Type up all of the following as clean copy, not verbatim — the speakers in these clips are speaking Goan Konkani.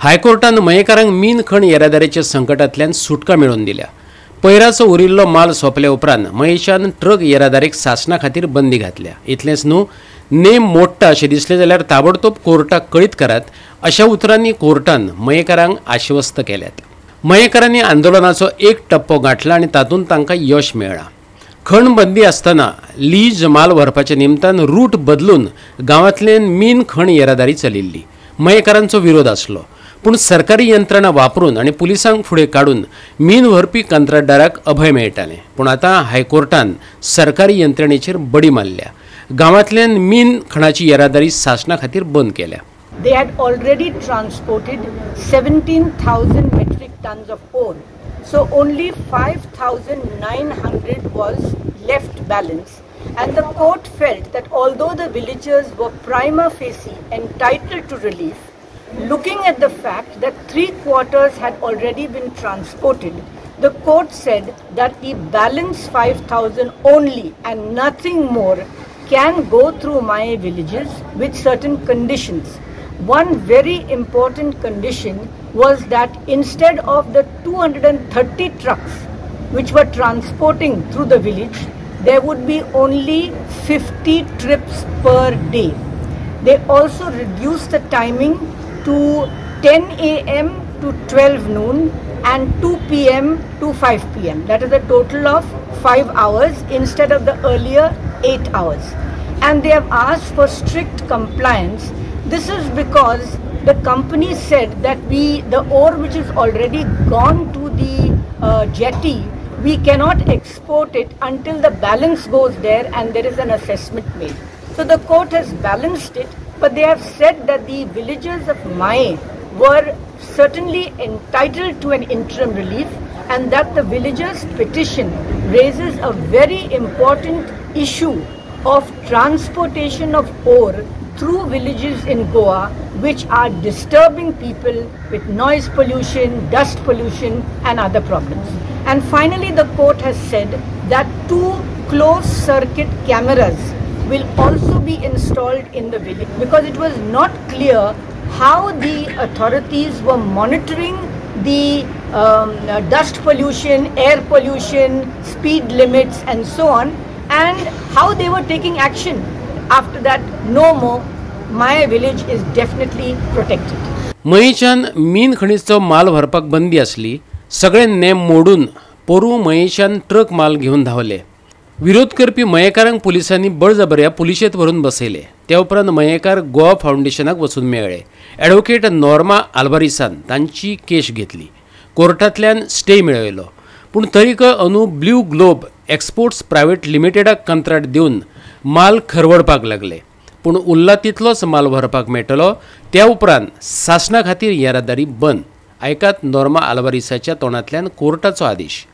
हायकोर्टान मयेकारांक मीन खण येरादारीच्या संकटांतल्यान सुटका मेळोवन दिल्या. पयराचो उरिल्लो माल सोंपले उपरांत मयेच्यान ट्रक येरादारीक सासणा खातीर बंदी घातल्या. इतलेंच न्हू, नेम मोडटा अशें दिसलें जाल्यार ताबडतोब कोर्टाक कळीत करात अशा उतरांनी कोर्टान मयेकारांक आश्वस्त केल्यात. मयेकारांनी आंदोलनाचो एक टप्पो गांठला आनी तातूंत तांकां यश मेळ्ळां. खण बंदी आसतना लीज माल व्हरपाच्या निमतान रूट बदलून गांवांतल्यान मीन खण येरादारी चलिल्ली. मयेकारांचो विरोध आसलो, पूण सरकारी यंत्रणा वापरून आनी पुलिसांक फुडें काडून मीन व्हरपी कंत्राटदाराक अभय मेळटालें. पूण आतां हायकोर्टान सरकारी यंत्रणेचेर बडी मारल्या. गांवांतल्यान मीन खणाची येरादारी सासणा खातीर बंद केल्या. They had already transported 17,000 metric tons of ore. So only 5,900 was left balance, and the court felt that although the villagers were prima facie entitled to relief, looking at the fact that 3/4 had already been transported, the court said that the balance 5,000 only and nothing more can go through my villages with certain conditions. One very important condition was that instead of the 230 trucks which were transporting through the village, there would be only 50 trips per day. They also reduced the timing to 10 a.m. to 12 noon and 2 p.m. to 5 p.m. That is a total of 5 hours instead of the earlier 8 hours. And they have asked for strict compliance. This is because the company said that the ore which is already gone to the jetty, we cannot export it until the balance goes there and there is an assessment made. So the court has balanced it, but they have said that the villagers of Maye were certainly entitled to an interim relief, and that the villagers' petition raises a very important issue of transportation of ore through villages in Goa, which are disturbing people with noise pollution, dust pollution and other problems. And finally, the court has said that 2 closed circuit cameras will also be installed in the village, because it was not clear how the authorities were monitoring the dust pollution, air pollution, speed limits and so on, and how they were taking action. After that, no more. My village is definitely protected. मयेच्यान मीन खणीचो माल व्हरपाक बंदी आसली. सगळे नेम मोडून पोरूं मयेच्यान ट्रक माल घेवन धांवले. विरोध करपी मयेकारांक पुलिसांनी बळजबऱ्या पुलिशेंत व्हरून बसयले. त्या उपरांत मयेकार गोवा फावंडेशनाक वचून मेळ्ळे. ॲडव्होकेट नॉर्मा आल्वारीसान तांची केश घेतली. कोर्टांतल्यान स्टे मेळयलो, पूण तरीकय अंदू ब्ल्यू ग्लोब एक्सपोर्ट्स प्रायव्हेट लिमिटेडाक कंत्राट दिवन माल खरवडपाक लागले. पूण उरला तितलोच माल व्हरपाक मेळटलो. त्या उपरांत सासणा खातीर येरादारी बंद. आयकात नॉर्मा आल्वारीसाच्या तोंडांतल्यान कोर्टाचो आदेश.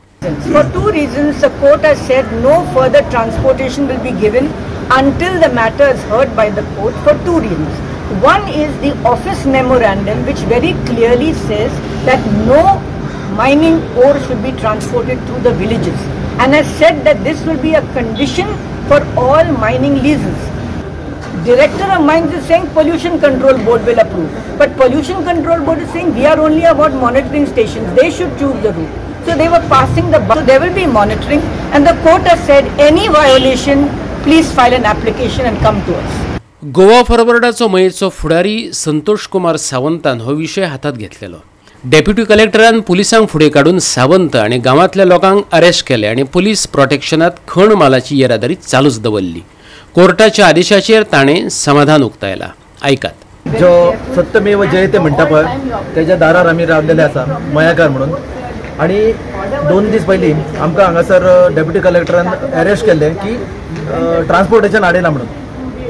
For 2 reasons, the court has said no further transportation will be given until the matter is heard by the court, for 2 reasons. One is the office memorandum, which very clearly says that no mining ore should be transported through the villages, and has said that this will be a condition for all mining leases. Director of Mines is saying Pollution Control Board will approve, but Pollution Control Board is saying we are only about monitoring stations, they should choose the route. So they were passing the buck. So there will be monitoring, and the court has said any violation, please file an application and come to us. Goa फॉरवर्डाचो मयेचो फुडारी संतोष कुमार सावंतान हो विशय हातात घेतलेलो. डेप्युटी कलेक्टरान पुलिसांक फुडें काडून सावंत आनी गांवांतल्या लोकांक अरेस्ट केले आनी पुलीस प्रोटेक्शनात खण मालाची येरादारी चालूच दवरली. कोर्टाच्या आदेशाचेर ताणें समाधान उक्तायला. आयकात. जो सत्यमेव जयते म्हणटा पळय तेज्या दारार आमी रावलेले आसा मयाकार म्हणून, आनी 2 दीस पयलीं आमकां हांगासर डेप्युटी कलेक्टरान अरेस्ट केल्ले की ट्रान्सपोर्टेशन हाडयला म्हणून.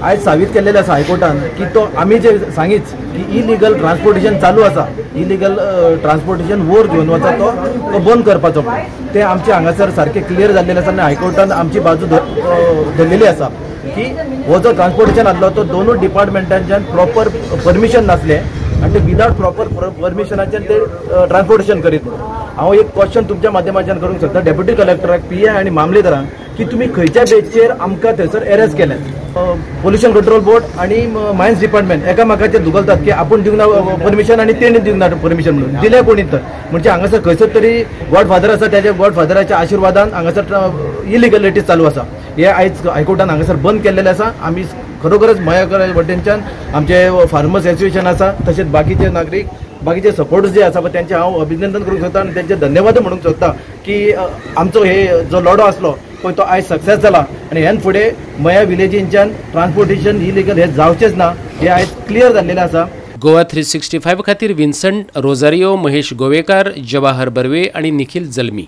आयज साबीत केल्लेलें आसा हायकोर्टान की तो आमी जे सांगीच की इलिगल ट्रान्सपोर्टेशन चालू आसा, इलिगल ट्रान्सपोर्टेशन वयर घेवन वता तो बंद करपाचो म्हणून, ते आमचे हांगासर सारकें क्लियर जाल्लेलें आसा आनी हायकोर्टान आमची बाजू धरलेली आसा की हो जो ट्रान्सपोर्टेशन आसलो तो दोनूय डिपार्टमेंटांच्यान प्रॉपर परमिशन नासलें आनी ते विदाउट प्रॉपर परमिशनाच्यान ते ट्रान्सपोर्टेशन करीत म्हणून. हांव एक क्वेश्चन तुमच्या माध्यमाच्यान करूंक शकता डेप्युटी कलेक्टराक, पी I आनी मामलेदारांक की तुमी खंयच्या बेचेर आमकां थंयसर एरेस्ट केले? पोल्युशन कंट्रोल बोर्ड आणि मायन्स डिपार्टमेंट एकामेकाचेर दुखलतात की आपूण दिवंक ना परमिशन आनी तेणी दिवंक ना परमिशन म्हणून दिलें कोणी तर म्हणजे हांगासर खंयसर तरी गॉड फादर आसा, त्याच्या गॉड फादराच्या आशिर्वादान हांगासर इलिगलिटी चालू आसा. हे आयज हायकोर्टान हांगासर बंद केल्लेलें आसा. आमी खरोखरच मयाकर वटेनच्यान आमचे फार्मर्स एसोसिएशन आसा, तशेंच बाकीचे नागरीक, बाकीचे सपोर्टर्स जे आसा पळय तेंचे हांव अभिनंदन करूंक सोदता आनी तेंचे धन्यवाद म्हणूंक सोदता की आमचो हे जो लढो आसलो पळय तो आयज सक्सेस जाला आनी ह्यान फुडें मया विलेजींच्यान ट्रान्सपोर्टेशन इलिगल हे जावचेंच ना हे आयज क्लियर जाल्लेलें आसा. गोवा 365 खातीर विन्संट रोजारियो, महेश गोवेकार, जवाहर बर्वे आनी निखिल जल्मी.